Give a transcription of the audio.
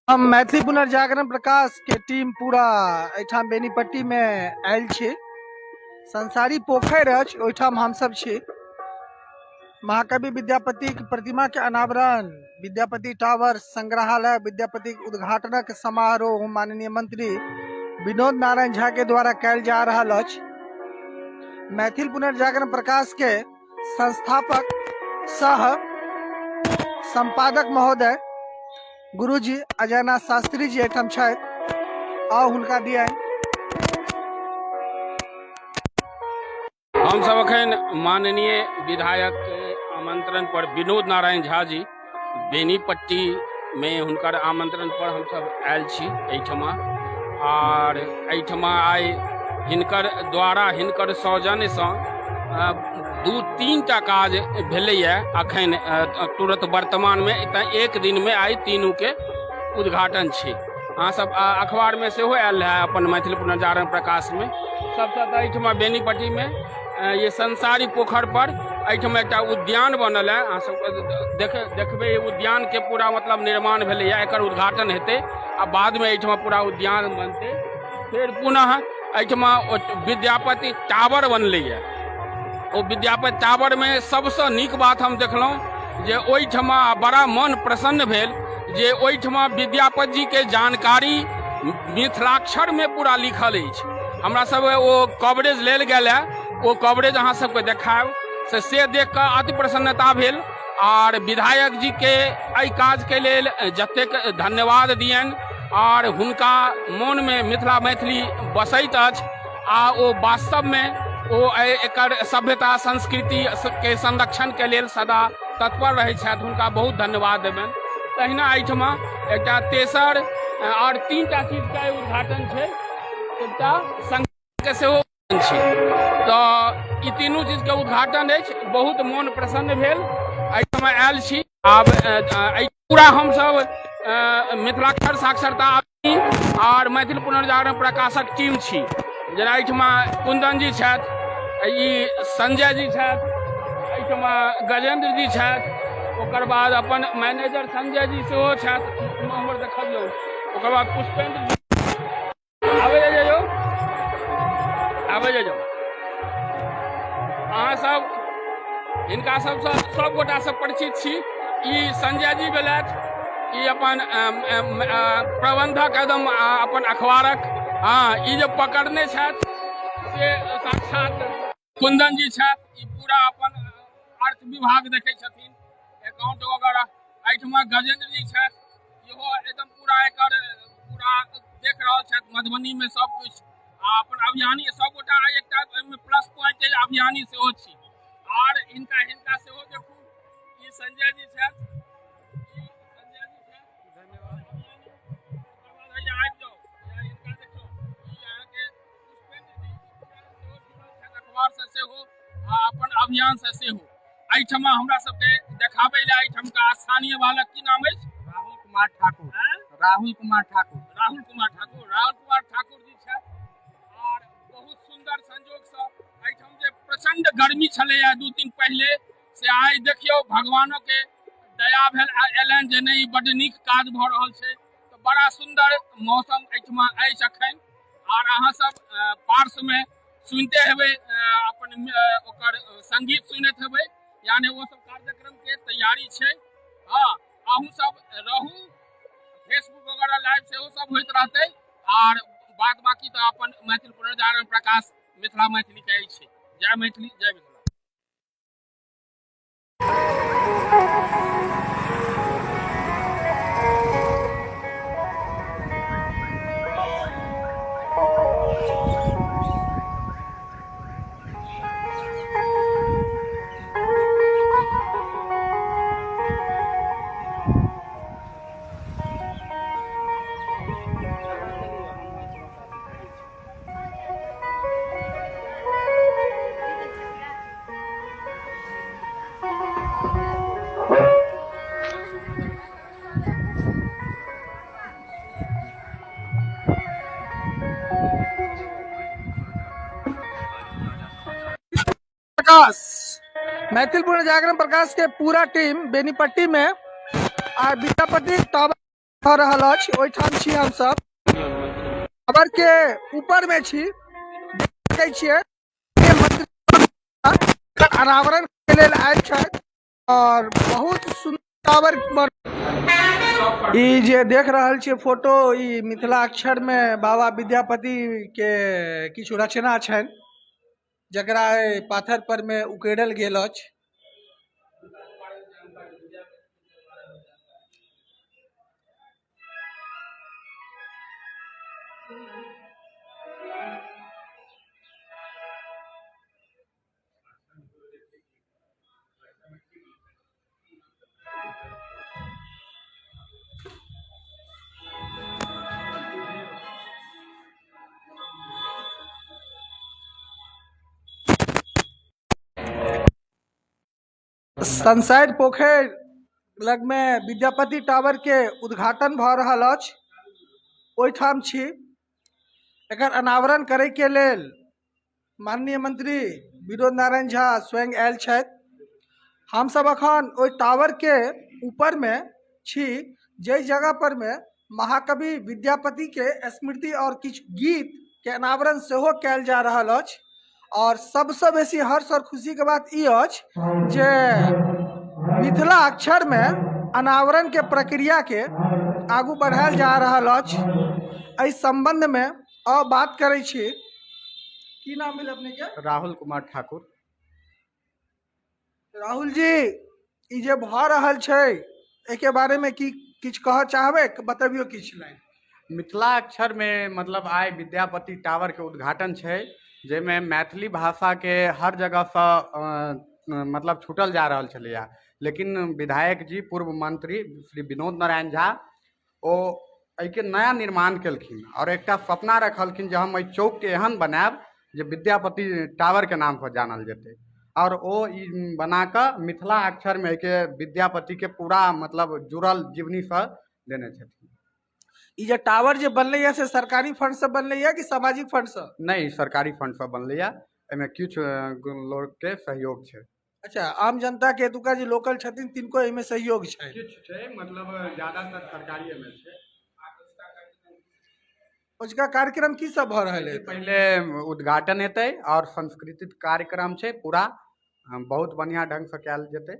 हम मैथिली पुनर्जागरण प्रकाश के टीम पूरा एहिठाम बेनीपट्टी मे आयल छी। संसारी पोखरि अछि, ओहिठाम हमसब छी। महाकवि विद्यापति के प्रतिमा के अनावरण, विद्यापति टावर संग्रहालय, विद्यापति के उद्घाटनक समारोह माननीय मंत्री विनोद नारायण झा के द्वारा कयल जा रहल अछि। मैथिल पुनर्जागरण प्रकाश के संस्थापक सह संपादक महोदय गुरुजी अजयनाथ शास्त्री जी एहिठाम छथि। आउ हुनका दियनि। हमसब अखन माननीय विधायक के आमंत्रण पर विनोद नारायण झा जी बेनीपट्टी में हुनकर आमंत्रण पर हमसब आयल छी एहिठमा। आर एहिठमा आइ हिनकर द्वारा हिनकर सौजन्यसँ 2-3 टा काज भेलैए अखन तुरंत वर्तमानमे। तऽ एक दिनमे आइ तीनूके उद्घाटन छै। अहाँ सब अखबारमे सेहो आयल रहए अपन मैथिली पुनर्जागरण प्रकाशमे। सबसँ तऽ एहिठमा बेनीपट्टीमे ये संसारी पोखरि पर एहिठमा एकटा उद्यान बनल है। अहाँ सब देखबै उद्यान के पूरा मतलब निर्माण भेलैए, एकर उद्घाटन हेतै आ बादमे एहिठमा पूरा उद्यान बनतै। फेर पुनः एहिठमा विद्यापति टावर बनलैए। ओ विद्यापति टावरमे सबसँ नीक बात हम देखलहुँ जे ओहिठमा बड़ा मन प्रसन्न भेल जे ओहिठमा विद्यापति जीके जानकारी मिथिलाक्षरमे पूरा लिखल अछि। हमरा सब ओ कवरेज लेल गेल है, ओ कवरेज अहाँ सबके देखायब से देख कऽ अति प्रसन्नता भेल। आर विधायक जी के एहि काज के लेल जतेक धन्यवाद दियनि आर हुनका मोन में मिथिला मैथिली बसैत अछि आ ओ वास्तव में ओ एकर सभ्यता संस्कृति के संरक्षण के लेल सदा तत्पर रहै छथि, हुनका बहुत धन्यवाद देबनि। तहिना एहिठमा एकटा तेसर आओर 3टा चीजके उद्घाटन छै, एकटा संघ के सेहो छै। तऽ ई तीनू चीजके उद्घाटन अछि। बहुत मोन प्रसन्न भेल एहिठमा आयल छी। आब एहि पूरा हमसब मिथिलाक्षर साक्षरता आर मैथिल पुनर्जागरण प्रकाशक टीम छी। जेना एहिठमा कुंदन जी छथि, ई संजय जी छथि, एहिठमा गजेंद्र जी छथि, ओकर बाद अपन मैनेजर संजय जी सेहो छथि, हमर देखलियौ, ओकर बाद पुष्पेंद्र जी आबै जाइयौ, आबै जाइयौ। अहाँ सब हिनका सबसँ सब गोटासँ परिचित छी। ई संजय जी भेलथि, ई अपन प्रबंधक एकदम अपन अखबारक। हँ, ई जे पकड़ने छथि से साक्षात कुंदन जी छथि। ई पूरा अपन अर्थ विभाग देखै छथिन, अकाउंट वगैरह। एहिठमा गजेंद्र जी छथि, इहो एकदम पूरा एकर पूरा देख रहल छथि मधुबनीमे सब किछु। आ अपन अभियानी सब गोटा एकटा एहिमे प्लस पॉइंट जे अभियानी सेहो छी। आर हिनका सेहो देखू, ई संजय जी छथि, ई संजय जी छथि, धन्यवाद। ओकर बाद हैया आबि जाउ, हैया हिनका देखियौ, ई अहाँके पुष्पेंद्र जी सेहो जुड़ल छथि अखबार से सेहो आ अपन अभियान से सेहो। एहिठमा हमरा सबके देखाबै लए एहिठमका स्थानीय बालक की नाम अछि? राहुल कुमार ठाकुर। राहुल कुमार ठाकुर। राहुल कुमार ठाकुर। राहुल कुमार ठाकुर जी छथि। आर बहुत सुंदर संजोग से एहिठाम जे प्रचंड गर्मी छलैया 2 दिन पहिले, से आइ देखियौ भगवानो के दया भेल एलनि जे नहि बड नीक काज भऽ रहल छै। तऽ बड़ा सुंदर मौसम एहिठमा अछि अखन। आर अहाँ सब पार्श्व में सुनते हेबै, अपन ओकर संगीत सुनैत हेबै, यानी ओ सब कार्यक्रम के तैयारी छै। हँ, अहूँ सब रहू, फेसबुक वगैरह लाइव सेहो सब होइत रहतै। आर बाद बाकी तऽ अपन मैथिल पुनर्जागरण प्रकाश मिथिला मैथिली के अछि। जय मैथिली, जय मिथिला। प्रकाश मैथिल पुनर्जागरण प्रकाश के पूरा टीम बेनीपट्टी में आ विद्यापति टावर भऽ रहल अछि, ओहिठाम छी हमसब। टावर के ऊपर में छी, देखै छियै अनावरण के लेल आयल छथि और बहुत सुन्दर टावर। ई जे देख रहल छियै फोटो, ई मिथिलाक्षर में बाबा विद्यापति के किछु रचना छनि, जकरा एहि पाथर पर में उकेरल गेल अछि। संसार पोखरि लगमे विद्यापति टावर के उद्घाटन भऽ रहल अछि, ओहिठाम छी। एकर अनावरण करैके लेल माननीय मंत्री विनोद नारायण झा स्वयं आयल छथि। हमसब अखन ओहि टावर के ऊपर में छी, जाहि जगह पर में महाकवि विद्यापति के स्मृति और किछु गीत के अनावरण सेहो कयल जा रहल अछि। और सबसँ बेसी हर्ष और खुशी के बात ई अछि जे मिथिला अक्षर में अनावरण के प्रक्रिया के आगू बढ़ायल जा रहल अछि। एहि संबंध में और बात करै छी। की नाम भेल अपने के? राहुल कुमार ठाकुर। राहुल जी, ई जे भऽ रहल छै एहिके बारे में की किछु कहऽ चाहबै? बतबियौ किछु लाइन। मिथिला अक्षर में मतलब आइ विद्यापति टावर के उद्घाटन छै, जाहिमे मैथिली भाषा के हर जगहसँ मतलब छूटल जा रहल छलैया, लेकिन विधायक जी, पूर्व मंत्री श्री विनोद नारायण झा, ओ एहिके नया निर्माण केलखिन आओर एकटा सपना रखलखिन जे हम एहि चौकके एहन बनायब जे विद्यापति टावरके नामसँ जानल जेतै। आओर ओ ई बनाकऽ मिथिला अक्षरमे एहिके विद्यापतिके पूरा मतलब जुड़ल जीवनीसँ देने छथिन। ई जे टावर जे बनलैया से सरकारी फंड से बनलैया कि सामाजिक फंड से? नहि, सरकारी फंड से बनलैया, एहिमे किछु लोकके सहयोग छै। अच्छा, आम जनता के एतुका जे लोकल छथिन तिनको एहिमे सहयोग छै? किछु छै, मतलब ज्यादातर सरकारीएमे छै। ओजुका कार्यक्रम की सब भऽ रहल है? पहिले उद्घाटन हेतै और सांस्कृतिक कार्यक्रम छै, पूरा बहुत बढ़िया ढंग से कयल जेतै।